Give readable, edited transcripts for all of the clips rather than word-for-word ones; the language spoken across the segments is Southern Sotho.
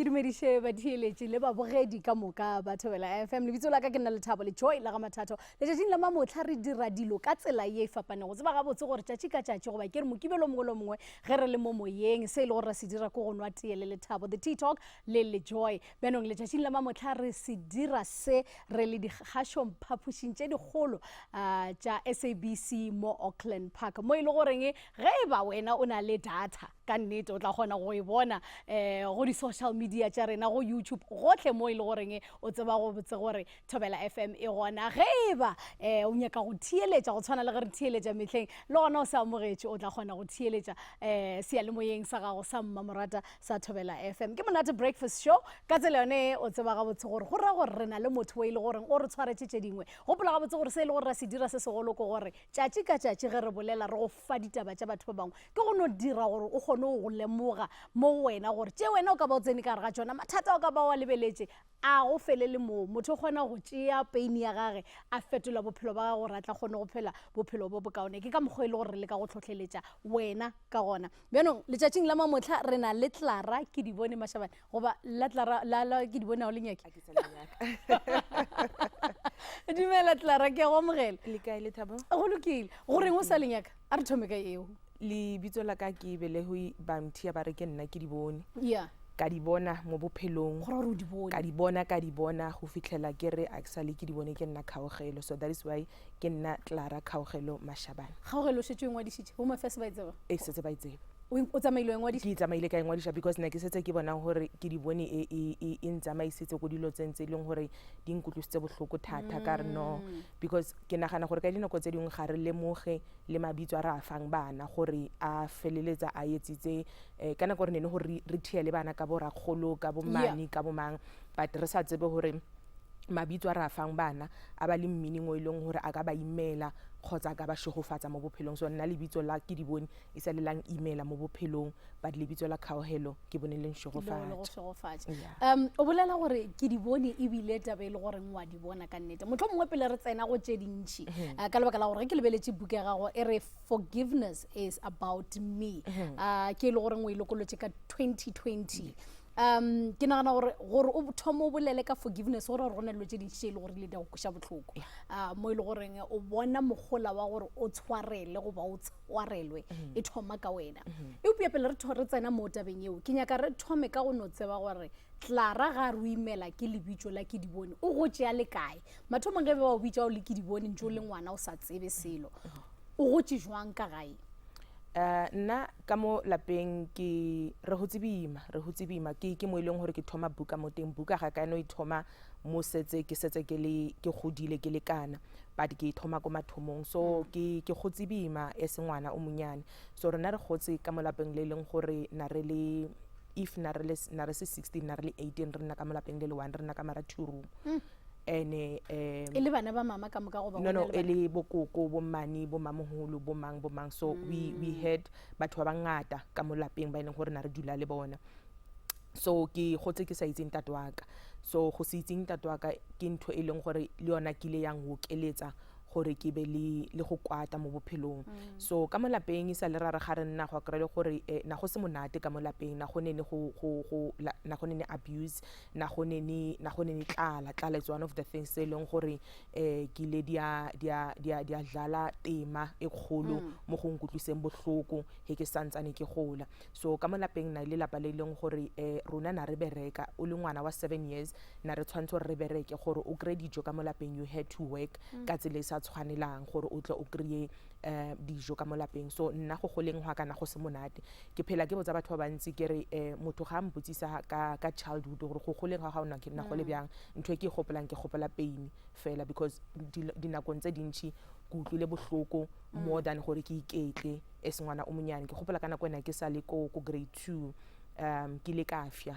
Ke dumediše batheeletši le babogedi ka moka ba Thobela FM. Lebitso la ka ke nna Lethabo Lejoy la ga Mathatho. Letšatšing la mamohla re dira dilo ka tsela ye e fapanego. Tseba gabotse gore tšatši ka tšatši goba ke re mokibelo mongwe le mongwe ge re le mo moyeng se e le gore ra se dira ke go nwa tee le Lethabo, The Tea Talk le Lejoy. Bjanong letšatšing la mamohla re se dira se re le dikgašong phapošing tše dikgolo tša SABC mo Auckland Park mo e le goreng ge e ba wena o na le data ka nnete o tla kgona go e bona go di-social media tša rena, go YouTube, gohle mo e le goreng o tseba go botse gore Thobela FM e gona. Ge e ba o nyaka go theeletša go tshwana le ge re theeletša mehleng, le gona o se amogetše, o tla kgona go theeletša seyalemoyeng sa gago sa mmamorata sa Thobela FM. Ke Monate Breakfast Show. Ka tsela yone o tseba gabotse gore go ra gore re na le motho o e le goreng o re tshwaretše tše dingwe. Gopola gabotse gore se e le gore ra se dira se segolo ke gore tšatši ka tšatši ge re bolela re go fa ditaba tša batho ba bangwe, ke go no dira gore o kgone go lemoga mo go wena gore tše wena o ka ba o tsene ka gare ga tšona, mathata o ka ba o a lebeletše a go felele moo. Motho o kgona go tšea pain ya gage a fetola bophelo ba gage gore a tla kgone go phela bophelo bo bokaone. Ke ka mokgwa e le gore re leka go tlhohleletša wena ka gona. Bjanong letšatšing la mamohla re na le Clara ke di bone Mashabane, goba la Clara la la ke di bone o le nyake. Dumela Clara, ke a go amogela. Le kae Lethabo? Go lokile. Go reng o sa le nyaka? A re thome ka eo. Lebitso la ka ke belegwe ba mthia ba re ke nna ke di bone. Yeah. Ka di bona mo bophelong. Gore o di bone. Ka di bona, ka di bona go fitlhela ke re a ke sa le ke di bone ke nna Kgaogelo. So that is why ke nna Clara Kgaogelo Mashabane. Kgaogelo o šetše o ingwadišitše? Home Affairs ba e tseba? E setse ba e tseba. O tsamaile o ingwadiša? Ke tsamaile ka ingwadiša because ne ke setse ke bonang gore ke di bone e e e, e ntsamaisitse ko dilo tse ntse e leng gore di nkutlwisitse bohloko thata ka re no, because ke nagana gore ka dinako tse dingwe ga re lemoge le mabitso a re a fang bana gore a feleletsa a etsitse ka nako re nene gore re thiele bana ka bo rakgolo, ka bo mane, ka bo mang, but re sa tsebe gore mabitso a re a fang bana a ba le meaning o e leng gore a ka ba imela kgotsa a ka ba šegofatsa mo bophelong. So nna lebitso la ke di bone e sa le lang imela mo bophelong, but lebitso la Kgaogelo ke bone le nšegofatša. O bolela gore ke di bone ebile taba e le goreng wa di bona ka nnete. Motlho mongwe pele re tsena go tše dintšhi, ka lebaka la gore ge ke lebeletše buka ya gago e re Forgiveness is About Me, ke e le goreng o e lokolotše ka 2020. Ke nagana gore o thome o bolele ka forgiveness gore go na dilo tše dintši tše e le gore ile di a go kweša bohloko, mo e le goreng o bona mogola wa gore o tshwarele goba o tshwarelwe e thoma ka wena. Eupša pele re tsena mo tabeng eo, ke nyaka re thome ka go no tseba gore Clara ga re o imela ke lebitso la ke di bone, o go tšea le kae? Mathomong ge be ba o bitša o le ke di bone ntse o le ngwana o sa tsebe selo, o gotše jwang ka gae? Nna ka mo lapeng ke re hotse boima, re hotse boima ke mo e leng gore ke thoma buka mo teng. Buka ga ka no e thoma mo setse ke setse ke le ke godile ke le kana, but ke e thoma ko mathomong. So ke gotse boima e se ngwana o monyane. So rena re gotse ka mo lapeng le leng gore na re le if na re le na re se 16 na re le 18 re nna ka mo lapeng le le one, re nna ka mara two room. Ene e le bana ba mama ka moka goba no, e le bokoko, bo mmane, bo mamoholo, bo mang bo mang. So we had batho ba bangata ka mo lapeng ba e leng gore na re dula le bona. So ke gotse ke sa itseng ntate wa ka. So go se itseng ntate wa ka ke ntho e leng gore le yona ke ile yang okeletsa gore ke be le go kwata mo bophelong. So ka mo lapeng e sa le ra re ga re nna go kry le gore na go se monate ka mo lapeng, na go nene go go go na go nene abuse, na go nene tlala. Tlala is one of the things tse e leng gore ke ile di a dlala tema e kgolo mo go nkutlwiseng bohloko he ke santsane ke gola. So ka mo lapeng na le lapa le leng gore rona na re bereka, o le ngwana wa 7 years na re tshwanetse gore re bereke gore o kry dijo ka mo lapeng. You had to work ka tsela e sa tshwanelang gore o tle o kry-e dijo ka mo lapeng. So nna go goleng gwa kana go se monate. Ke phela ke botsa batho ba bantsi ke re motho ga a mpotsisa ka childhood gore go goleng ga gago na go le bjang, ntho e ke e gopolang ke gopola pain fela, because dinakong tse dintšhi ke utlwile bohloko more than gore ke iketle as ngwana o monyane. Ke gopola ka nako ena ke sa le ko grade 2, ke ile ka fya,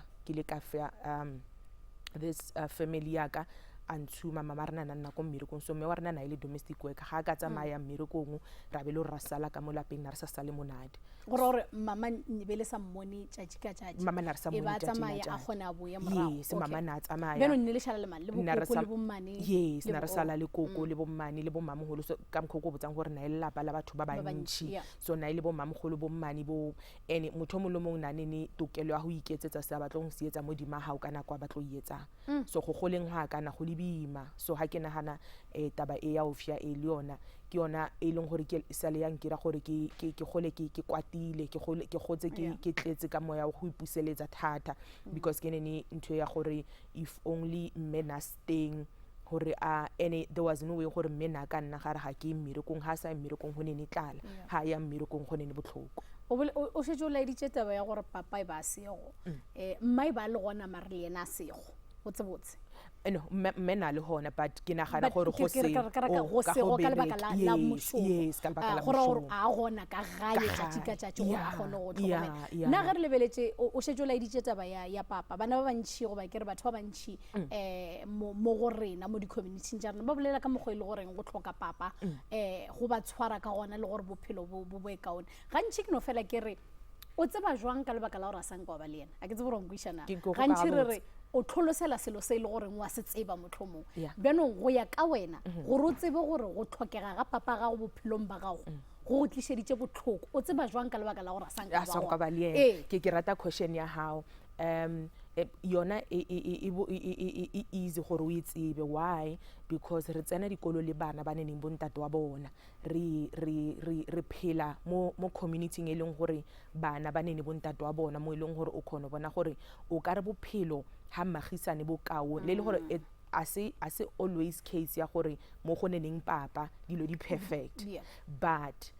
this family ya ka A ntshuma. Mama rena na nna ko mmerekong, so mme wa rena na e le domestic worker. Ga a ka tsamaya mmerekong, ra be le gore ra sala ka mo lapeng, na re sa sale monate. Gore mama ne be le sa mmone tšatši ka tšatši? Mama na re sa E mmone ba tšatši la tsamaya a tšatši. kgone a boya morago? Yes, mama na a tsamaya. Bjano nne le šala le mang? Le Nna re bokoko le bommane? Yes, le na re oh. sala le koko le bommane le bommamogolo. So ka mokgwa o ko botsang gore na e lelapa la batho ba Ba bantši, bantši. So na e le bommamogolo, bommane bo, and motho o mongwe le mongwe na ne tokelo ya go iketsetsa se a batlang go se etsa modima gao ka nako a batlo e etsang. So go goleng go a kana go le boima. So ga ke nagana taba e ya ofia e le yona, ke yona e leng gore ke sale ya nkira gore ke gole ke kwatile, ke gole ke gotse ke ke tletse ka moya wa go ipuseletsa thata, because ke ne ntho ya gore if only mme na steng gore a, ene there was no way gore mme na ka nna gare ga ke mmerekong, ga a sa ye mmerekong go ne ne tlala, ga a ya mmerekong go ne ne botlhoko. O šetše o laeditše taba ya gore papa e ba a sego, mma e ba le gona, mare le yena a sego botsebotse. No, mme na le gona, but ke nagana But gore go ke se ka oh, go ka sego ka lebaka bereka. la Yes, mošomo. Yes, ka lebaka Ah, la go ra gore mošomo. a gona ka gae Ka tšatši ka gae. tšatši gore a kgone go tlhokomela. Nna ge re lebeletše, o šetše o laeditše taba ya papa. Bana ba bantšhi, goba ke re batho ba bantšhi mo go rena mo di-communityng tša rena, ba bolela ka mokgwa e le goreng go tlhoka papa go ba tshwara ka gona, le gore bophelo bo e kaone gantšhi. Ke no fela ke re o tseba jwang ka lebaka la gore a sanka wa ba le yena? A ke tsebe gore wa nkwešiša. Ke go Gantšhi ka re botse. re o tlholosela selo se e le goreng wa se tseba mohlomong. Bjanong go ya ka wena, gore o tsebe gore go tlhokega ga papa gago bophelong ba gago go go tlišeditše botlhoko, o tseba jwang ka lebaka la gore a sanka a sa nka ba le yena? Ke rata question ya gago. Yona e easy gore o e tsebe. Why? Because re tsena dikolo le bana ba neneng bontate wa bona. Re phela mo community e leng gore bana ba nene bontate wa bona, mo e leng gore o kgona go bona gore o ka re bophelo ha mmagisane bo kaone, le gore a se always case ya gore mo go neneng papa dilo di perfect. But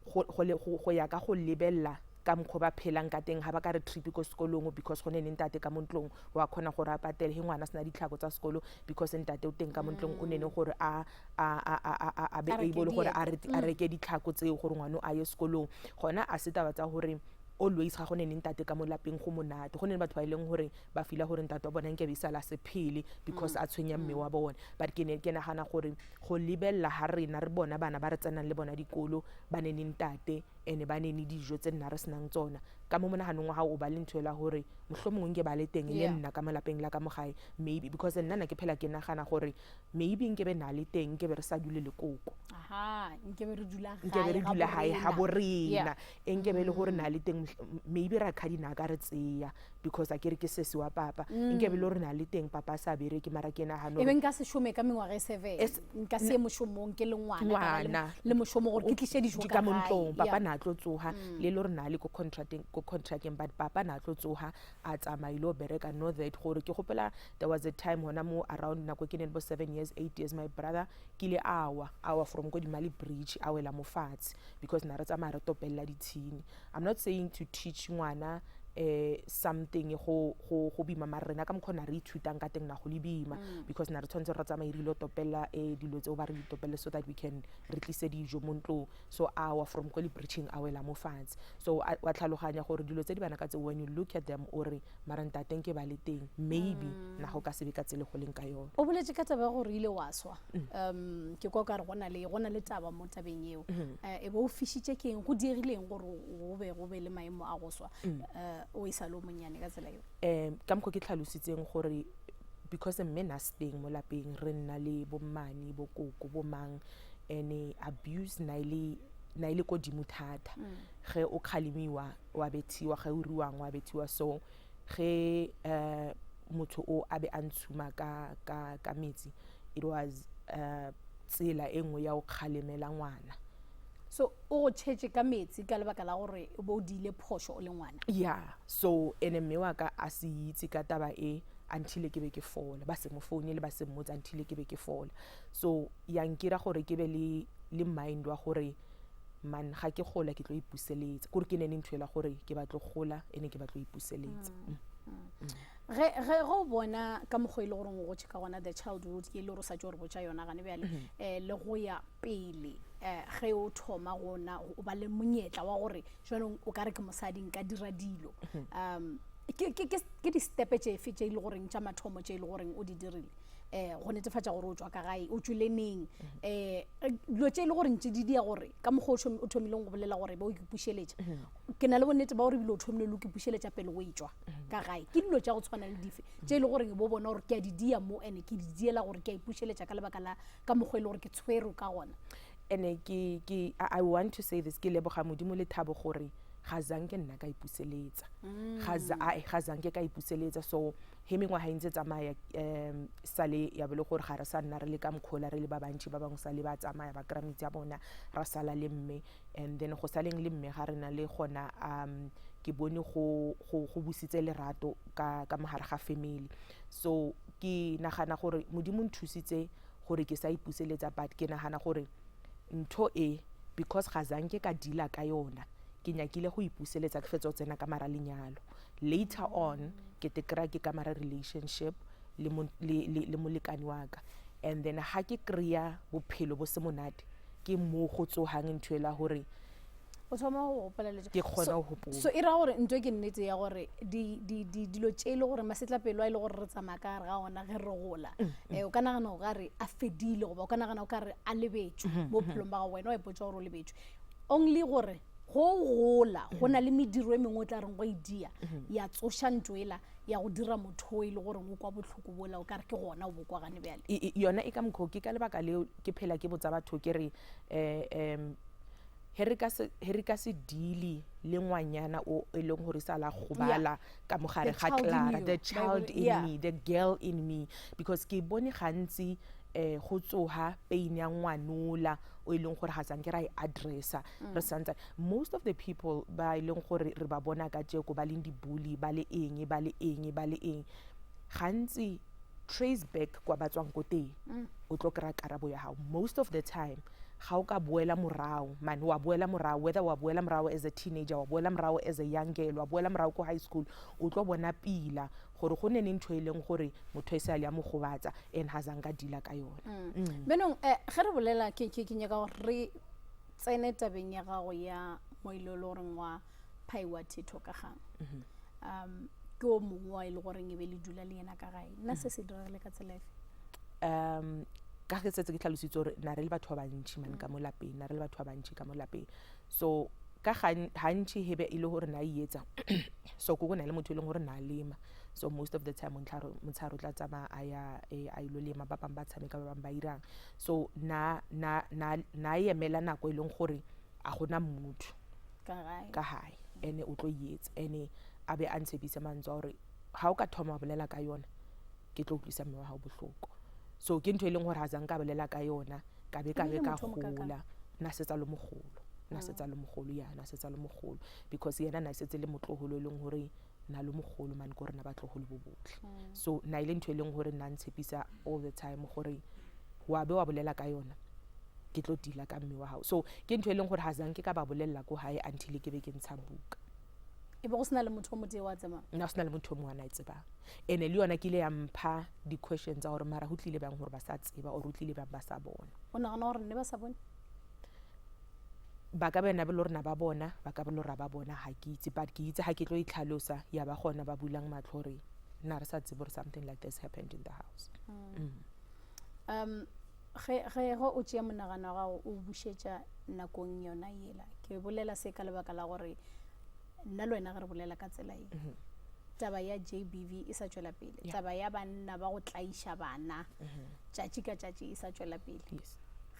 go ya ka go lebella ka mokgwa ba phelang ka teng, ga ba ka re trip ko sekolong because go ne ne ntate ka mo ntlong wa kgona gore a patele, he ngwana a sena ditlhako tsa sekolo because ntate o teng ka mo ntlong, o nene gore a be A reke able gore dieta. a reke ditlhako tseo gore ngwana a ye sekolong. Gona a se taba tsa gore always ga go ne ne ntate ka mo lapeng go monate. Go ne le batho ba e leng gore ba fila gore ntate wa bona nke be sala se phele because a tshwenya mme wa bona. But ke ne ke nagana gore go lebella ha rena re bona bana ba re tsenang le bona dikolo ba ne ne ntate, ene ba ne ne dijo tse nna re senang tsona, ka mo monaganong wa gago o ba le ntho ela gore mohlomongwe nke ba le teng le nna ka mo lapeng la ka mo gae maybe, because nna na ke phela ke nagana gore maybe nke be na le teng, nke be re sa dule le koko. Aha, nke be re dula nke be re gae dula gae ga borena. Borena, e nke be e le gore na le teng, maybe rakgadi na ka re tseya because a ke re ke sesi wa papa. Nke be le gore na le teng, papa a sa bereke, mara ke nagana E be nka se šome ka mengwaga e 7, nka se ye mošomong ke le ngwana, ka ba Ngwana. le mošomo gore ke tliše dijo di ka ka mo gae. ntlong. Papa na tlo tsoga le gore na le ko contracting, but papa na tlo tsoga a tsamaile o bereka. Know that gore ke gopela there was a time hona mo around nako ke ne le bo 7 years, 8 years, my brother ke ile awa from ko dimali bridge, a wela mo fatshe because na re tsamaya re topelela ditshini. I'm not saying to teach ngwana something go bima, mara rena ka mokgwa na re ithutang ka teng na go le bima, because na re tshwanetse re tsamaye re ile go topella dilo tseo ba re di topelle so that we can re tlise dijo mo ntlong. So awa from ko le-bridging, a wela mo fatshe. So wa tlhaloganya gore dilo tse di bana ka tse, when you look at them, o re mara ntateng ke ba le teng, maybe na go ka se be ka tsele go leng ka yona. O boletse ka taba ya gore ile wa swa. Ke kwa ka re go na le taba mo tabeng eo. E be o fišitše ke eng? Go diegileng gore go be le maemo a go swa o e sa le o monnyane ka tsela eo? Ka mokgwa ke tlhalositseng gore because mme na se teng mo lapeng, re nna le bommane, bokoko, bomang, ene abuse na ile kodimo thata. Ge o kgalemiwa wa bethiwa, ge o riwang wa bethiwa. So ge motho o a be a ntshuma ka metsi, it was tsela e nngwe ya go kgalemela ngwana. So o go tšhetše ka metsi ka lebaka la gore o be o diile phošo o le ngwana? Yeah. So ene mme wa ka a se itse ka taba e until ke be ke fola. Ba se mo founele, ba se mmotsa until ke be ke fola. So ya nkira gore ke be le mind wa gore man, ga ke gola ke tlo ipuseletsa, kore ke ne ne ntho ela gore ke batlo gola ene ke batlo ipuseletsa. Ge o bona ka mokgwa e le goreng o gotše ka gona, the childhood ke e le gore o sa tšo re botša yona gane bjale, le go ya pele, ge o thoma gona o ba le monyetla wa gore jwanong o ka re ke mosadi, nka dira dilo, ke di-stepe tšefe tše e le goreng tša mathomo tše e le goreng o di dirile? Go netefatša gore o tšwa ka gae, o tšwele neng, dilo tše e le gore ntše di dia gore ka mokgwa o thomileng go bolela gore ba o ipušeletša, ke na le bonnete ba gore ebile o thomile le o ipušeletša pele o e tšwa ka gae. Ke dilo tša go tshwana le dife tše e le gore bo bona gore ke a di dia mo, ene ke di diela gore ke a ipušeletša ka lebaka la ka mokgwa e le gore ke tshwerwe ka gona? Ene ke I want to say this, ke leboga Modimo le Thabo gore ga zanke nna ka ipuseletsa, ga zanke ka ipuseletsa. So he mengwaga e ntse tsamaya, sale ya be le gore ga re sa nna re le ka mokgola, re le ba bantši, ba bangwe sa le ba tsamaya ba kry-a metsi a bona, ra sala le mme. And then go saleng le mme ga rena le gona, ke bone go busitse lerato ka mogare ga family. So ke nagana gore Modimo nthusitse gore ke sa ipuseletsa, but ke nagana gore ntho e, because ga zanke ka deala ka yona, ke nyakile go ipuseletsa ke fetsa go tsena ka mara lenyalo. Later on ke te kry-a ke ka mara relationship le molekane wa ka, and then ha ke kry-a bophelo bo se monate, ke mo go tsogang ntho ela gore o thoma go gopola le ke kgona go gopola. So e ra gore ntho e ke nnete ya gore dilo tše e le gore masetlapelo a e le gore re tsamaya ka gare ga ona ge re gola, o ka nagana o ka re a fedile, goba o ka nagana o ka re a lebetšwe mo bophelong ba gago, wena wa ipotsa gore o lebetšwe, only gore go gola go na le mediro e mengwe o tla reng go e dia ya tsoša ntho ela ya go dira motho o e le goreng o kwa botlhoko bola, o ka re ke gona o bokwa gane bjale. Yona e ka mokgwa, ke ka lebaka leo ke phela ke botsa batho ke re, he re ka se deale le ngwanyana o e leng gore sa la gobala ka mogare The ga child in Clara, you. the child in me, the girl in me, because ke bone gantsi go tsoha pain ya ngwanola o e leng gore ga sanke ra e addressa. Re santse most of the people ba e leng gore re ba bona ka tjeko ba leng di-bully, ba le eng, ba le eng, ba le eng, gantsi trace back kwa ba tswang ko teng, o tlo kry-a karabo ya gago. Most of the time ga o ka boela morago man, wa boela morago, whether wa boela morago as a teenager, wa boela morago as a young girl, wa boela morago ko high school, o tlo bona pila gore go ne ne ntho e leng gore motho e sa le ya mo gobatsa and ga zanka deala ka yona. Benong, ge re bolela ke nyaka gore re tsene tabeng ya gago ya mo ile le goreng wa phaiwa thetho ka gang. Ke o mongwe wa e le goreng e be le dula le yena ka gae, nna se se diregile ka tsela efe? Ka ge setse ke tlhalositse gore na re le batho ba bantši man ka mo lapeng, na re le batho ba bantši ka mo lapeng, so ka gantši he be e le gore na e etsa so ko go na le motho e leng gore na lema. So most of the time motshehare o tla tsamaya a ya, a ilo lema, ba bangwe ba tshameka, ba bangwe ba irang. So na emela nako e leng gore a gona motho ka gae, ka gae, ene o tlo e etsa, ene a be a ntshepise mantswe a gore ga o ka thoma wa bolela ka yona ke tlo utlwisa mme wa gago bohloko. So ke ntho e leng gore ga zanka bolela ka yona, ka be ka Ebile be ka motho o mokakang. gola. Na setsa le mogolo, na setsa le mogolo, ya na setsa le mogolo, because yena na setse le motloholo e leng gore na le mogolo man, ko rena batlogolo bo botlhe. So na ile ntho e leng gore nna ntshepisa all the time gore wa be wa bolela ka yona ke tlo deala ka mme wa gago. So ke ntho e leng gore ga zanke ka ba bolelela ko gae until ke be ke ntsha buka. E be go sena le motho o motee wa tsebang? Nna go sena le motho o mongwe a na e tsebang, ene le yona ke ile ya mpha di-questions tsa gore mara go tlile bjang gore ba sa tseba, or go tlile bjang ba sa bona. O nagana gore nne ba sa bone? Ba ka bena be le gore na ba bona, ba ka be le gore ba bona, ga ke itse, but ke itse ga ke tlo itlhalosa ya ba gona ba bulang matlho gore nna re sa tsebe gore something like this happened in the house. Ge o tšea monagano wa gago o bušetša nakong yona yela, ke bolela se ka lebaka la gore nna le wena ge re bolela ka tsela e, taba ya JBV e sa tšwela pele, taba ya banna ba go tlaiša bana tšatši ka tšatši e sa tšwela pele.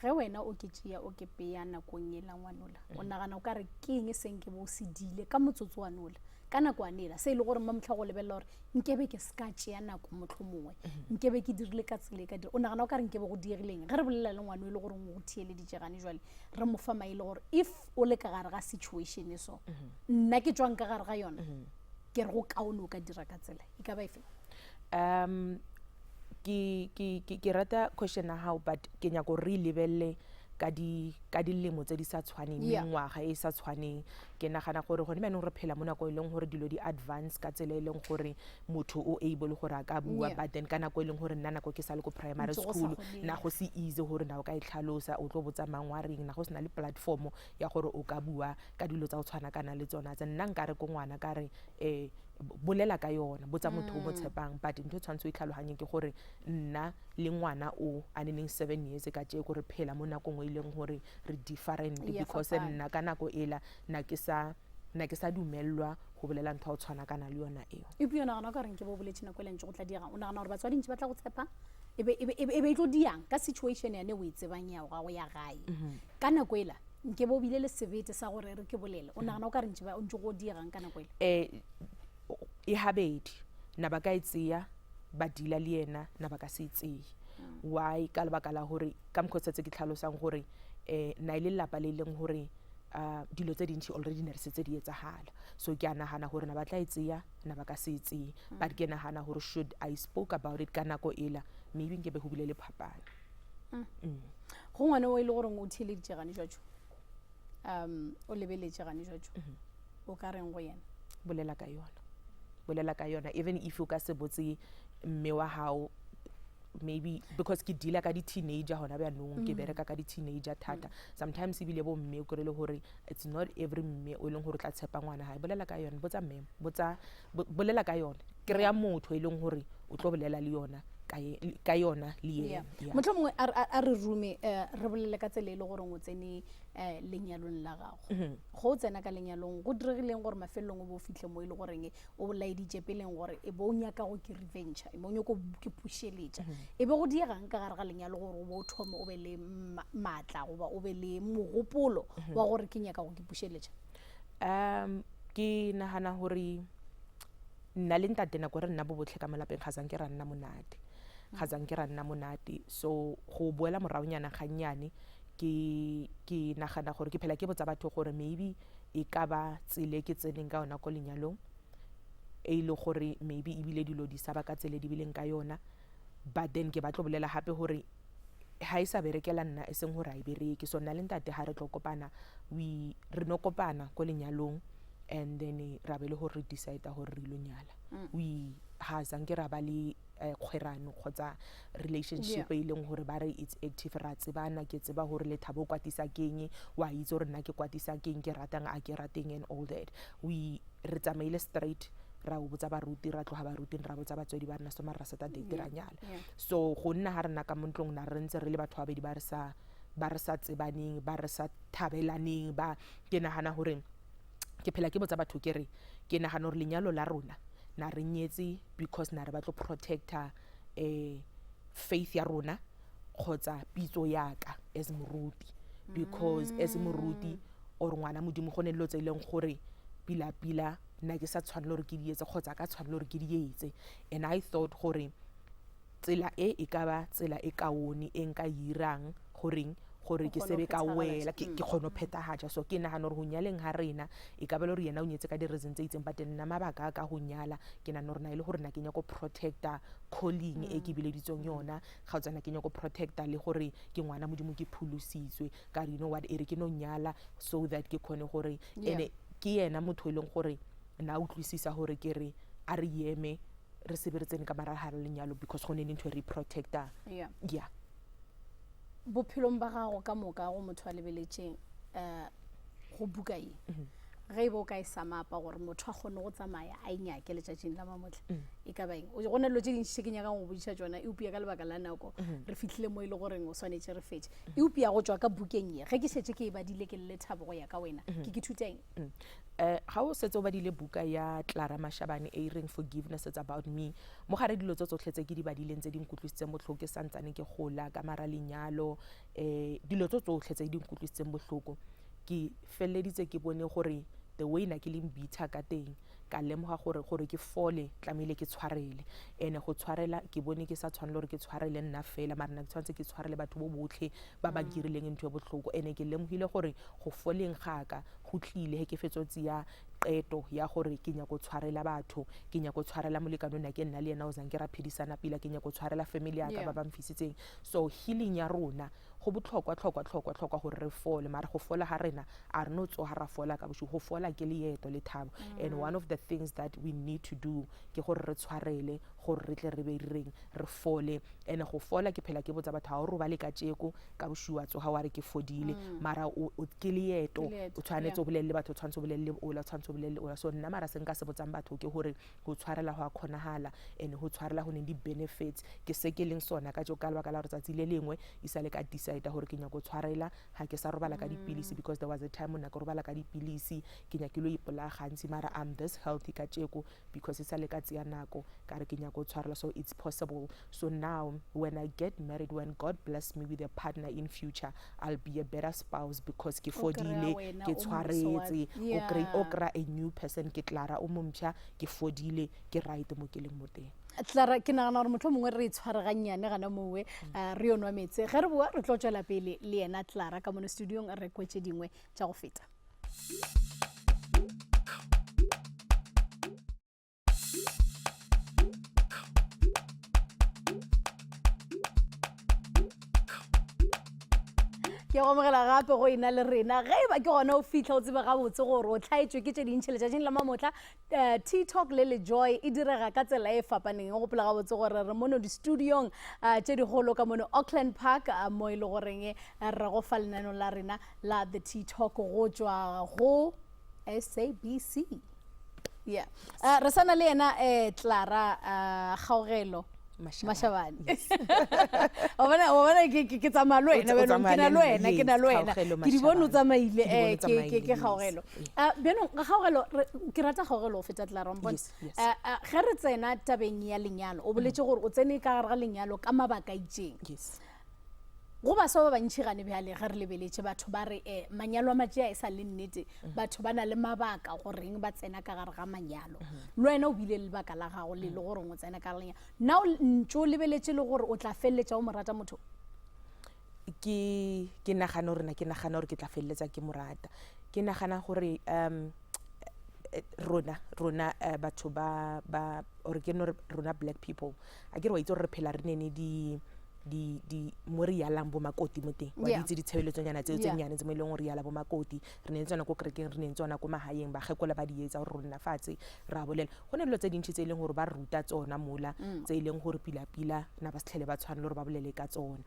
Ge wena o ke tšea o ke peya nakong yela ngwanola, o nagana o ka re ke eng se nke bo o se dile ka motsotso wa nola ka nako a nela, se e le gore mmamotlha go lebelela gore nkebe ke se ka tšea nako mohlomongwe, nkebe ke dirile ka tsela e ka dira, o nagana o ka re nkebe go diegileng? Ge re bolela le ngwana o e le goreng o go theeleditše gane jwale, re mo fa maele gore if o le ka gare ga situation e so, nna ke tswang ka gare ga yona, ke re go kaone o ka dira ka tsela e ka ba efe? Ke rata question ya gago, but ke nyaka gore re e lebelele ka dilemo tse di sa tshwaneng, mengwaga e sa tshwaneng. Ke nagana gore gone jaanong re phela mo nako e leng gore dilo di advance ka tsela e leng gore motho o able gore a ka bua, but then ka nako e leng gore nna nako ke sa le ko primary Ntse go sa school, kgonege. na go se easy gore na o ka e tlhalosa, o tlo botsa mang wa reng, na go sena le platform ya gore o ka bua ka dilo tsa go tshwana kana le tsona tse. Nna nkare ko ngwana ka re, Bolela ka yona, botsa motho o mo tshepang. But ntho e tshwanetse o e tlhaloganye ke gore nna le ngwana o a neneng 7 years ka tjeko, re phela mo nakong e leng gore re different, Ya because fapana. nna ka nako ela na ke sa dumellwa go bolela ntho ya go tshwana kana le yona eo. Epe o nagana ka reng ke bo boletse nako e lentse go tla diegang? O nagana gore batswadi ntse ba tla go tshepa e be e tlo diang ka situation yane o e tsebang ya gago ya gae ka nako ela? Nke bo bile le sebete sa gore re ke bolele, o nagana o ka re ntse ba ntse go diegang ka nako ela? E habedi, na ba ka e tseya ba deala le yena, na ba ka se e tseye. Why? Ka lebaka la gore ka mokgwa o setse ke tlhalosang gore na e le lelapa le e leng gore dilo tse dintšhi already ne re setse di etsagala. So ke a nagana gore na ba tla e tseya, na ba ka se e tseye. But ke nagana gore should I spoke about it ka nako ela, maybe nke be go bile le phapano. Go ngwane o e le goreng o theeleditše gane jwatso, o lebeletše gane jwatso, o ka reng go yena? Bolela ka yona, bolela ka yona, even if o ka se botse mme wa hao maybe, because ke deala ka di-teenager gona bjanong, ke bereka ka di-teenager thata. Sometimes ebile bo mme o kry le gore it's not every mme o e leng gore o tla tshepa ngwana gae. Bolela ka yone, botsa mme, botsa bolela ka yone, kry-a motho e leng gore o tlo bolela le yona ka yona le yena. Yeah. Motlho mongwe a re rume, re bolele ka tsela e le goreng o tsene lenyalong la gago. Go o tsena ka lenyalong, go diregileng gore mafelelong o bo o fitlhe mo e le goreng o laeditše peleng gore e bo o nyaka go ke revenge, e bo o nyako ke pušeletša? E be go diegang ka gare ga lenyalo gore o bo o thome o be le maatla goba o be le mogopolo wa gore ke nyaka go ke pušeletša? Ke nagana gore nna le ntate, nako re nna bo botlhe ka mo lapeng, ga zanke ra nna monate, ga zanke ra nna monate. So go boela moraonyana gannyane, ke nagana gore ke phela ke botsa batho gore maybe e ka ba tsele ke tseneng ka yona ko lenyalong e le gore maybe ebile dilo di sa ba ka tsele di bileng ka yona. But then ke batlo bolela gape gore ha e sa berekela nna, e seng gore ha e bereke. So nna le ntate ha re tlo kopana, we re no kopana ko lenyalong, and then ra be le gore re decide gore re ilo nyala. We ha zanke ra ba le kgwerano kgotsa relationship e leng gore ba re it's active, ra tsebana. Ke tseba gore Lethabo o kwatisa keng, wa itse gore nna ke kwatisa keng, ke ratang a ke rateng and all that. We re tsamaile straight, ra o botsa baruti, ra tloga baruting, ra botsa batswadi ba rena, so mara ra seta date, ra nyala. So go nna ga rena ka mo ntlong, na re ntse re le batho ba babedi ba re sa tsebaneng, ba re sa thabelaneng. Ba ke nagana gore ke phela ke botsa batho ke re ke nagana gore lenyalo la rona na re nyetse because na re batlo protecta faith ya rona kgotsa pitso yaka as moruti, because as moruti or ngwana Modimo, go ne dilo tse e leng gore pila-pila nna ke sa tshwanela gore ke di etse kgotsa ka tshwanela gore ke di etse. And I thought gore tsela e e ka ba tsela e kaone e nka irang goreng gore ke kgone ho sebe ka phethahatsa. wela ke kgone ho phethahatsa. So ke nagana gore go nyaleng ga rena, e ka ba le gore yena o nyetse ka di-reason tse itseng, but nna mabaka a ka go nyala, ke nagana gore na e le gore na ke nyako protecta calling e ke bileditsweng yona, ga o tsena ke nyako protecta le gore ke ngwana Modimo, ke pholositswe. Ka re, you know what, e re ke no nyala so that ke kgone gore ene ke yena motho e leng gore na utlwisisa gore ke re a re eme re sebe re tsene ka mara gare lenyalo, because go ne le ntho e re protecta. Yeah. Bophelong ba gago ka moka, go motho a lebeletšeng go buka ye, ge e be o ka e samapa gore motho a kgone go tsamaya a e nyake letšatšing la mamotlha, e ka ba eng? Go na dilo tše dintši tše ke nyakang go bodiša tsona, eupša ka lebaka la nako re fitlhile mo e le goreng o swanetše re fetše. Eupša go tšwa ka bukeng ye, ge ke šetše ke e badile ke le Lethabo, go ya ka wena ke thuta eng? Ga o setse o badile buka ya Clara Mashabane e reng Forgiveness It's About Me, mo gare dilo tse tsotlhe tse ke di badileng tse di nkutlwisitseng botlhoko ke santsane ke gola ka mara lenyalo, dilo tse tsotlhe tse di nkutlwisitseng botlhoko, ke feleleditse ke bone gore the way na ke leng bitter ka teng, ka lemoga gore ke fole tlamehile ke tshwarele. And go tshwarela, ke bone ke sa tshwanele gore ke tshwarele nna fela, mara nna ke tshwanetse ke tshwarele batho bo botlhe ba ba nkirileng ntho e botlhoko. And ke lemogile gore go foleng gaka go tlile he ke fetso tseya qeto ya gore ke nyako tshwarela batho, ke nyako tshwarela molekane o nna ke nna le yena o zang ke ra phedisana pila, ke nyako tshwarela family ya ka ba ba mfisitseng. So healing ya rona Go botlhokwa tlhokwa tlhokwa tlhokwa gore re fole, mara go fola ga rena a re no tsoga ra fola ka bošego. Go fola ke leeto le thabo, and one of the things that we need to do ke gore re tshwarele gore re tle re be reng re fole. And go fola, ke phela ke botsa batho, ga o robale ka tšeko ka bošego wa tsoga wa re ke fodile, mara ke leeto. O tshwanetse o bolelele batho, o tshwanetse o bolelele ola, o tshwanetse o bolelele ola. So nna mara se nka se botsang batho ke gore go tshwarela go a kgonagala, and go tshwarela go neng di-benefits. Ke se ke leng sona ka tšeo ka lebaka la gore tsatsi le lengwe e sa le ka decide gore ke nyako tshwarela, ga ke sa robala ka dipilisi, because there was a time nna ke robala ka dipilisi, ke nyakile go ipolaya gantsi, mara I'm this healthy ka tšeko because e sa le ka tseya nako ka re ke nyako tshwarela. So it's possible. So now when I get married, when God bless me with a partner in future, I'll be a better spouse because ke fodile, ke tshwaretse. O kry a new person, ke Clara o mompšha, ke fodile, ke right mo ke leng mo teng. Clara, ke nagana gore motlho mongwe re tshwaregannyane gana mowe, re yo nwa metse, ge re boa re tlo tswela pele le yena Clara ka mono studiong, re kwetse dingwe tša go feta. Ke go amogela gape go ena le rena. Ge e ba ke gona o fitlha, o tsebe gabotse gore o tlhaetswe ke tše dintšhi letšatšing la mamotla. Tea Talk le LeJoy e direga ka tsela e fapaneng. O gopola gabotse gore re mono di-studiong tše digolo ka mono Auckland Park, mo e le goreng re go fa lenaneo la rena la The Tea Talk go tšwa go SABC. Yeah, re sana le yena Clara Kgaogelo Mashabane. Wa bona ke tsamaya le wena bjanong, ke na le wena, ke na le wena, ke di bone o tsamaile. Ke Kgaogelo bjanong. Kgaogelo, ke rata Kgaogelo go feta Clara, mpone. Ge re tsena tabeng ya lenyalo, o boletse gore o tsene ka gare ga lenyalo ka mabaka itseng. Go baswa ba bantšhi gane bjale, ge re lebeletše batho ba re manyalo a matšea e sa le nnete, batho ba na le mabaka goreng ba tsena ka gare ga manyalo. Le wena o bile le lebaka la gago le le goreng o tsena ka gare lenyalo. Na o ntse o lebeletše le gore o tla feleletša o mo rata motho? Ke nagana gore na ke nagana gore ke tla feleletsa ke mo rata. Ke nagana gore rona batho ba or ke no rona black people, a ke re wa itse gore re phela re nene di di di mo re yalang bo makoti mo teng, wa itse ditshebeletsonyana tseo tse nnyane tse mo e leng gore yala bo makoti, re ne tsona ko kerekeng, re ne tsona ko magaeng, bakgekola ba di etsa gore rona fatshe ra bolela. Go ne dilo tse dintšhi tse e leng gore ba ruta tsona mola, tse e leng gore pila-pila na ba setlhele ba tshwanele gore ba bolele ka tsona.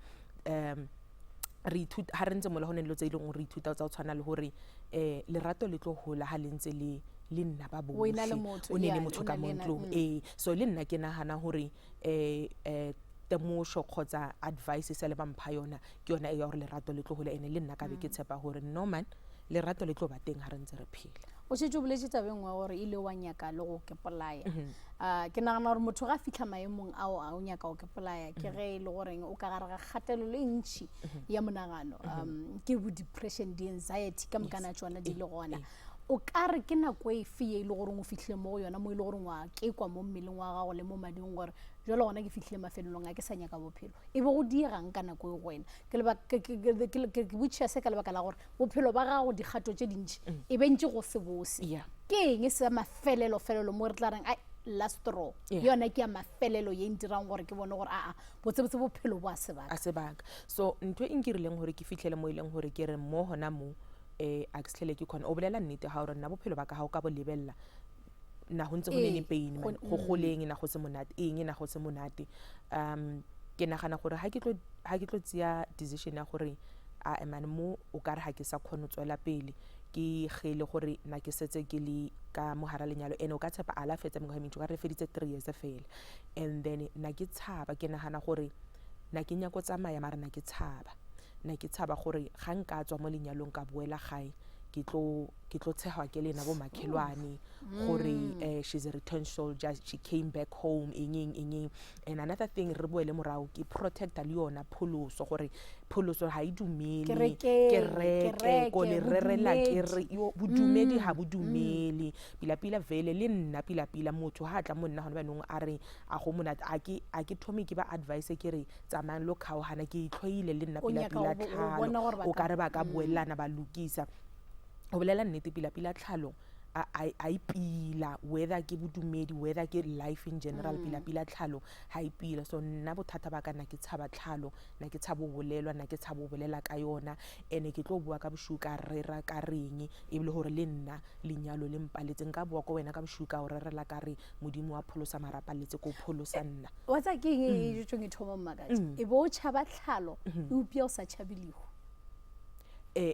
Re ithuta ha re ntse mola, go ne dilo tse e leng gore re ithuta tsa go tshwana le gore lerato le tlo gola ha le ntse le le nna ba botlhe, o ne le motho ka mo ntlong. Ee, so le nna ke nagana gore temošo kgotsa advice se le ba mpha yona ke yona e ya gore lerato le tlo gola, ene le nna ka be ke tshepa gore no man, lerato le tlo ba teng ha re ntse re phela. O šetše o boletše tabeng wa gore ile wa nyaka le go kepolaya. Ke nagana gore motho ga fitlha maemong ao a o nyaka go kepolaya, ke ge e le goreng o ka gare ga kgatelelo e ntšhi ya monagano, ke bo depression, di-anxiety ka mokana tsona di le gona. O ka re ke nako efe ye e le goreng o fitlhile mo go yona, mo e le goreng wa kekwa mo mmeleng wa gago le mo mading gore jalo gona ke fitlhile mafelelong a ke sa nyaka bophelo, e be go diegang ka nako e go wena? Ke botšiša se ka lebaka la gore bophelo ba gago dikgato tše dintši e bentše go se bose. Ke eng se mafelelo-felelo mo re tla reng ai last straw, yona ke ya mafelelo ye ntirang gore ke bone gore aa botsebotse bophelo bo a sebaka? A sebaka. So ntho e nkirileng gore ke fitlhele mo e leng gore ke re mo gona mo a ke setlhele ke khona o bolela nnete ga gore nna bophelo ba ka ga o ka bo lebelela, na go ntse go ne le pain man, go goleng na go se monate, eng na go se monate. Ke nagana gore ha ke tlo tseya decision ya gore a man mo o ka re ga ke sa kgone go tswela pele, ke gele gore na ke setse ke le ka mogara lenyalo, ene o ka tshepa a la fetsa mengwaga e mentši, o ka re feditse 3 years fela, and then na ke tshaba, ke nagana gore na ke nyako tsamaya, mara na ke tshaba, na ke tshaba gore ga nka tswa mo lenyalong ka boela gae, ke tlo tshegwa ke lena bo makhelwane gore she's a returned soldier, she came back home, eng eng eng. And another thing, re boele morago, ke protecta le yona pholoso, gore pholoso ga e dumele kereke ko le rerela kere yo bodumedi ga bo dumele pila-pila vele le nna pila-pila motho ha tla mo nna gone banong a re a go monate, a ke thome ke ba advice ke re tsamayang lo kgaogana, ke itlhoile le nna pila-pila tlhalo, o ka re ba ka boelana ba lokisa. Go bolela nnete, pila-pila tlhalo a e pila, whether ke bodumedi, whether ke life in general, pila pila tlhalo ha e pila. So nna bothata ba ka, nna ke tshaba tlhalo, nna ke tshaba ho bolelwa, nna ke tshaba ho bolela ka yona. Ene ke tlo bua ka boshiu ka rera ka reng, ebile hore le nna lenyalo le mpaletse, nka bua ko wena ka boshiu ka o rerela ka re Modimo wa pholosa marapaletse ko pholosa nna. Wa tsa ke eng e jetsong e thoma mmakatsa, e bo o tšhaba tlhalo eupša o sa tšhabe lehu?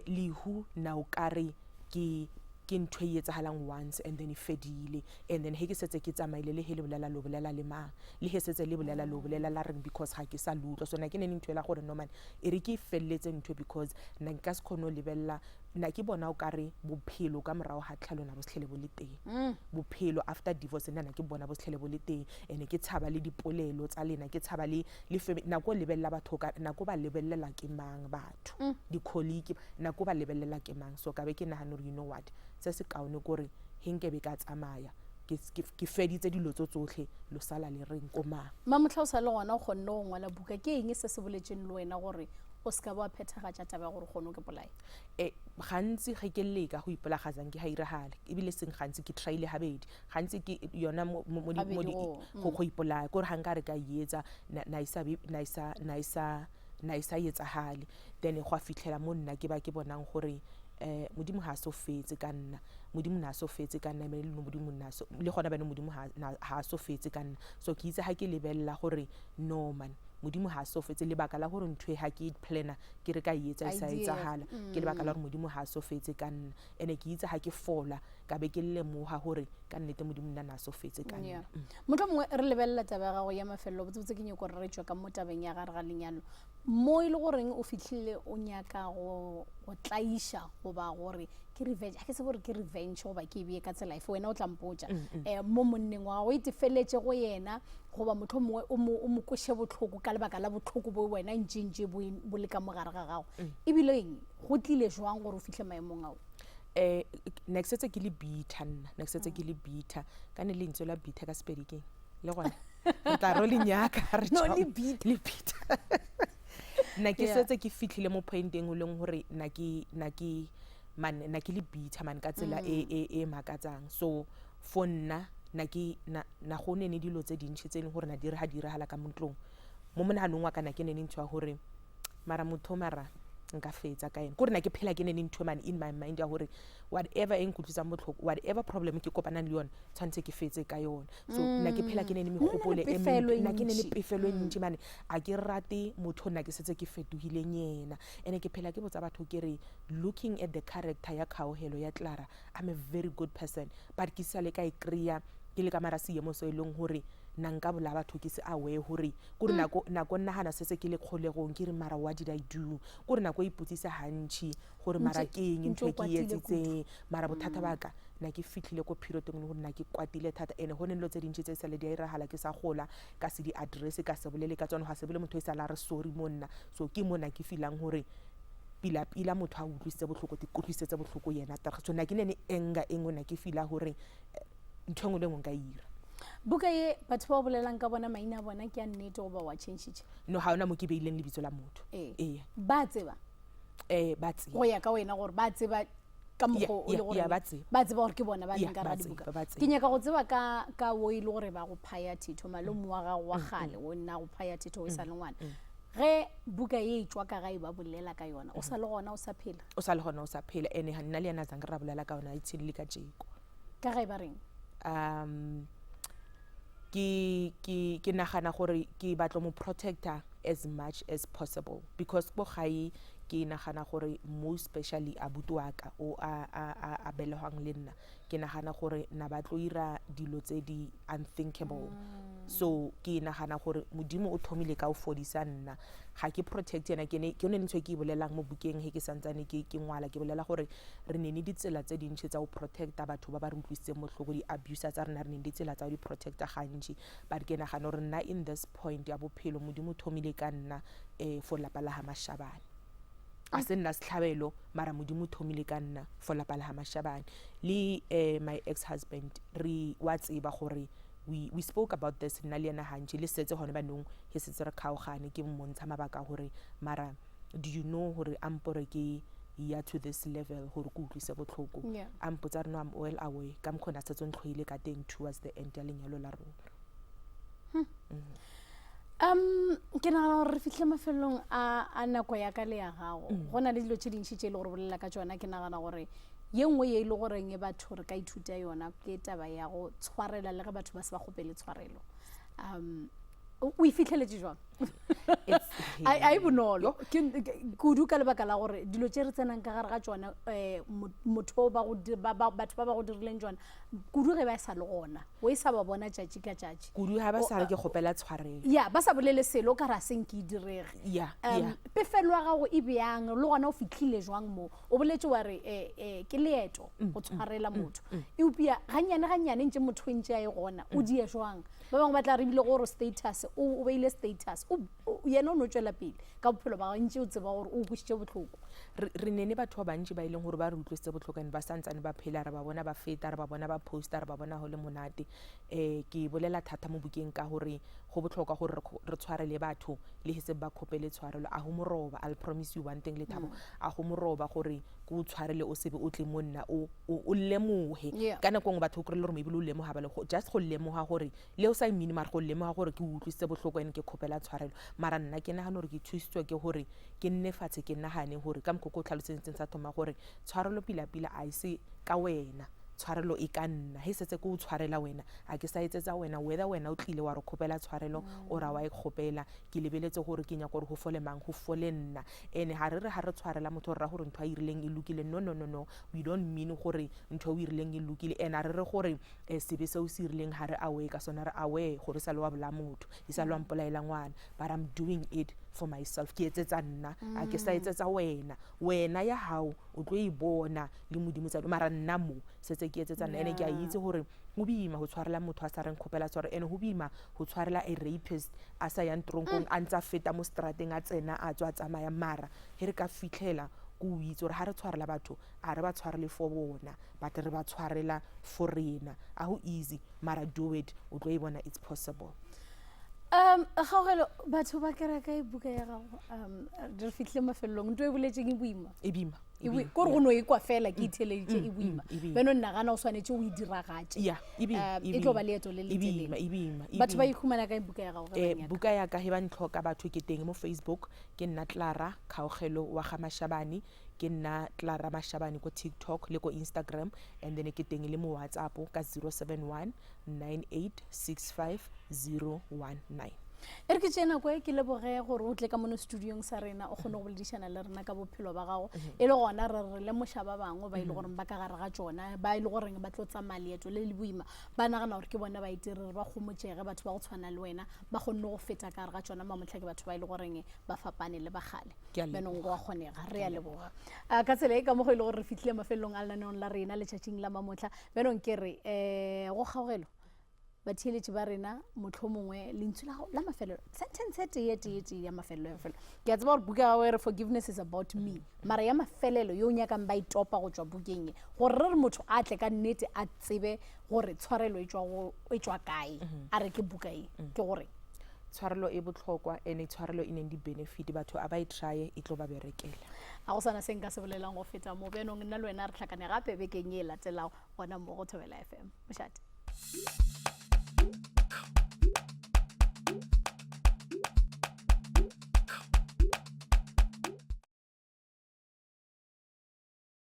Lehu na o kare ke ntho e etsahalang once and then e fedile, and then he ke setse ke tsamaile, le he le bolela, lo bolela le mang, le he setse le bolela, lo bolela la reng, because ga ke sa le utlwa. So na ke ne le ntho e la gore no man, e re ke e felletse ntho, because nna nka se kgone ho lebella. Nna ke bona o kare bophelo ka morago ga tlhalo na bo setlhele bo le teng. Bophelo after divorce nna ke bona bo setlhele bo le teng. And ke tshaba le dipolelo tsa lena, ke tshaba le nako o lebelela batho ka nako ba lebelela ke mang batho, di-colleague, nako ba lebelela ke mang. So ka be ke nagana gore, you know what, se se kaone kore he nke be ka tsamaya, ke feditse dilo tso tsotlhe, lo sala le reng ko mang. Mamotlha o sa le gona o kgonne go ngwala buka, ke eng se se boletseng le wena gore o se ka ba wa phethagatša taba ya gore kgone o ke polae? Gantsi ge ke leka go ipolagatsang ke ga iragale, ebile seng gantsi, ke tryile habedi. Gantsi ke yona Habedi go ipolaya, kore ga nka re ka e etsa, na e sa etsagale. Then go a fitlhela mo nna ke ba ke bonang gore Modimo ha so fetse ka nna, Modimo na so fetse ka nna, mme le Modimo na so le gona bane Modimo ha so fetse ka nna. So ke itse ha ke lebella gore no man, Modimo ha so fetse, lebaka la gore ntho e ha ke e planner ke re ka e etsa e sa Idea. etsahala, ke lebaka la gore Modimo ha so fetse ka nna. Ene ke itse ha ke fola ka be ke lemoga gore ka nnete Modimo nna na so fetse ka nna. Motlho mongwe re lebelela taba ya gago ya mafelelo botsebotse, ke nyako gore re tswe ka mo tabeng ya gare ga lenyalo mo e le goreng o fitlhile o nyaka go tlaiša goba gore ke revenge, ga ke tsebe gore ke revenge goba ke e beye ka tsela efe, wena o tla mpotša. Mo monneng wa gago o itefeletse go yena goba motlho mongwe o mo kweše botlhoko ka lebaka la botlhoko bo wena ntšintši bo le ka mogare ga gago, ebile eng go tlile jwang gore o fitlhe maemong ao? Ne ke setse ke le bitter, nna ne ke setse ke le bitter ka ne lentswe la bitter ka Sepedi keng le gona re tla ro le nyaka re No, tjho. Le bitter. Le bitter. Nna ke setse ke fitlhile mo pointeng o leng gore nna ke man, nna ke le bitter man ka tsela e makatsang. So for nna na ke na go ne ne dilo tse dintšhi tse e leng gore na di re ha di diragala ka mo ntlong, mo monaganong wa ka na ke ne ne ntho ya gore mara motho mara nka fetsa ka ena, kore na ke phela ke ne ne ntho man in my mind ya gore whatever e nkutlwisang botlhoko, whatever problem ke kopanang le yone, tshwanetse ke fetse ka yone. So nna ke phela ke ne le megopolo e pefelo e nna ke ne le ntši. Pefelo e ntši mane, a ke rate motho, nna ke setse ke fetogileng yena. Ene ke phela ke botsa batho ke re, looking at the character ya Kgaogelo ya Clara, I'm a very good person, but ke sa le ka e kry-a ke le ka mara seemo se e leng gore nna nka bolaya batho ke se aware gore kore nako nnagana se se ke le kgolegong, ke re mara what did I do, kore nako e ipotsisa gantši gore mara ke eng ntse ntho o e ke e kwatile etsitseng. Mara bothata ba ka, nna ke fitlhile ko periodeng le gore nna ke kwatile thata, ene go ne dilo tse dintši tse sale di a iragala ke sa gola ka se di address, ka se bolele ka tsone, ga se bole motho e sala a re sorry mo nna. So ke mo nna ke feelang gore pila-pila motho a utlwisitse botlhoko, ke utlwisitse botlhoko yena tara. So nna ke ne ne anger e nngwe, nna ke feela gore ntho e nngwe le nngwe nka e ira. Buka ye batho ba o bolelang ka bona maina a bona ke a nnete goba wa changitše? No, ga ona mo ke beileng lebitso la motho. Ee. Ee. Ba tseba? Ba tseba. Go ya ka wena gore ba tseba ka mokgwa o le gore Ba tseba. Ba tseba gore ke bona ba leng ka Ba ra tseba, dibuka. ba tseba. Ke nyaka go tseba ka o e le gore ba go phaya thetho, malome wa gago wa kgale o nna go phaya thetho o e sa le ngwana, ge buka e e tswa ka gae ba bolela ka yona, o sa le gona o sa phela? O sa le gona o sa phela, ene ga nna le yena zange ra bolela ka yona e tshele le ka jeko. Ka gae ba reng? Ke nagana gore ke batla mo protector as much as possible, because ko gae ke nagana gore most especially abuti wa ka o a belegwang le nna, ke nagana gore na ba tlo ira dilo tse di unthinkable. So ke nagana gore Modimo o thomile ka o fodisa nna, ga ke protect yena. Ke ne ntho e ke e bolelang mo bukeng he ke santsane ke ngwala, ke bolela gore re ne ne ditsela tse dintšhi tsa go protecta batho ba ba re utlwisitseng botlhoko, di-abuser tsa rena, re ne ditsela tsa go di protecta gantši. But ke nagana gore nna in this point ya bophelo, Modimo o thomile ka nna for lapa la ga Mashabane, a se nna setlhabelo, mara Modimo o thomile ka nna for lapa la ga Mashabane. Le my ex husband re wa tseba gore we spoke about this, nna le yena gantši, le setse gone banong he setse re kgaogane, ke mmontsha mabaka gore mara do you know gore ampore ke ya to this level gore ke utlwise botlhoko. A mpotsa re, no, I'm well aware ka mokgwa o ne a setse o ntlhoile ka teng towards the end ya lenyalo la rona. Ke nagana gore re fitlhe mafelong a nako ya ka le ya gago. Go na le dilo tše dintšhi tše e le gore bolela ka tšona. Ke nagana gore ye nngwe ye e le goreng e batho re ka ithuta yona ke taba ya go tshwarela le ge batho ba se ba kgopele tshwarelo. O e fitlheletse jwang? A e bonolo kudu ka lebaka la gore dilo tše re tsenang ka gare ga tšona, motho ba go batho ba ba go dirileng tšona kudu ge ba sa le gona, o e sa ba bona tšatši ka tšatši. Kudu ga ba sa re ke kgopela tshwarelo. Ya ba sa bolele selo, o ka re a seng ke e direge. Pefelo ya gago e bjang, le gona o fitlhile jwang mo? O boletse wa re ke leeto go tshwarela motho, eupša gannyane gannyane ntše motho ntše a e gona o die jwang? Ba bangwe ba tla re ebile gore status o beile status, yena o no tswela pele ka bophelo ba gagwe ntše o tseba gore o kwešitše bohloko. Re nene batho ba bantši ba e leng gore ba re utlwisitse bohloko and ba santsane ba phela, re ba bona ba feta, re ba bona ba posta, re ba bona go le monate. Ke bolela thata mo bukeng ka gore go botlhokwa gore re tshwarele batho le he se ba kgopele tshwarelo. A go moroba, I'll promise you one thing, Lethabo, a go moroba gore ke o tshwarele o sebe o tle mo nna o lemoge. Ka nako nngwe batho o kry-e le gore maybe o lemoga ba le just go lemoga gore le o sa imine, mara go lemoga gore ke utlwisitse bohloko and ke kgopela tshwarelo. Mara nna ke nagana gore ke thusitswe ke gore ke nne fatshe ke nagane gore ka mokgwa ko o tlhalosetseng sa thoma gore tshwarelo pila-pila a e se ka wena, tshwarelo e ka nna he setse ke o tshwarela wena, a ke sa etsetsa wena whether wena o tlile wa re kgopela tshwarelo o ra wa e kgopela. Ke lebeletse gore ke nyaka gore go fole mang, go fole nna. Ene ga re re ga re tshwarela motho re ra gore ntho a irileng e lokile. No, no, no, no, we don't mean gore ntho o irileng e lokile. And a re re gore sebe seo se irileng ga re aware ka sona, re aware gore sa le wa bolaya motho, e sa le wa mpolaela ngwana, but I'm doing it for myself. Ke etsetsa nna, a ke sa etsetsa wena. Wena ya hao o tlo e bona le Modimo tsa, mara nna mo setse ke etsetsa nna. Ene ke a itse gore go boima go tshwarela motho a sa reng kgopela tshwaro, ene go boima go tshwarela a rapist a sa yang tronkong, a ntse a feta mo strateng, a tsena a tswa a tsamaya. Mara he re ka fitlhela ko o itse gore ga re tshwarela batho, a re ba tshwarele for bona, but re ba tshwarela for rena. A go easy, mara do it, o tlo e bona it's possible. Kgaogelo, batho ba kry-a kae buka ya gago? Re fitlhile mafelelong, ntho e boletseng e boima. E boima. Kore go no e kwa fela ke itheleditše, e boima. Beno nnagana o swanetše o e diragatše. E tlo ba leeto le le telele. Batho ba ikhumana kae buka ya gago? Buka ya ka he ba ntlhoka batho, ke teng mo Facebook, ke nna Clara Kgaogelo wa ga Mashabane, ke nna Clara Mashabane ko TikTok le ko Instagram, and then ke teng le mo WhatsApp ka 071 9865 019. E re ke tšee nako e ke leboge gore o tle ka mono studiong sa rena, o kgone go boledišana le rena ka bophelo ba gago, e le gona re re lemoša ba bangwe ba e le goreng ba ka gare ga tšona, ba e le goreng ba tlo tsamaya leeto le le boima, ba nagana gore ke bona ba itirere, ba kgomotšege. Batho ba go tshwana le wena ba kgonne go feta ka gare ga tšona. Mamotlha ke batho ba e le goreng ba fapane le bagale, benong go a kgonega. Re a leboga ka tsela e ka mo go e le gore re fitlhile mafelelong a lenaneong la rena letšatšing la mamotlha. Benong ke re go Kgaogelo, batheeletši ba rena, mohlomongwe lentswe la gago la mafelelo, sentence e tee tee tee ya mafelelo ya mafelelo. Ke a tseba gore buka gago e re forgiveness is about me, mara ya mafelelo yo o nyakang ba itopa go tšwa bukeng ye, gore re re motho a tle ka nnete a tsebe gore tshwarelo e tšwa kae, a re ke buka ye, ke gore tshwarelo e botlhokwa, ene tshwarelo e neng di-benefit, batho a ba e trye, e tlo ba berekela. A go sana se nka se bolelang go feta mo. Bjanong nna le wena re tlhakane gape bekeng e latelago gona mo go Thobela FM. Mošate.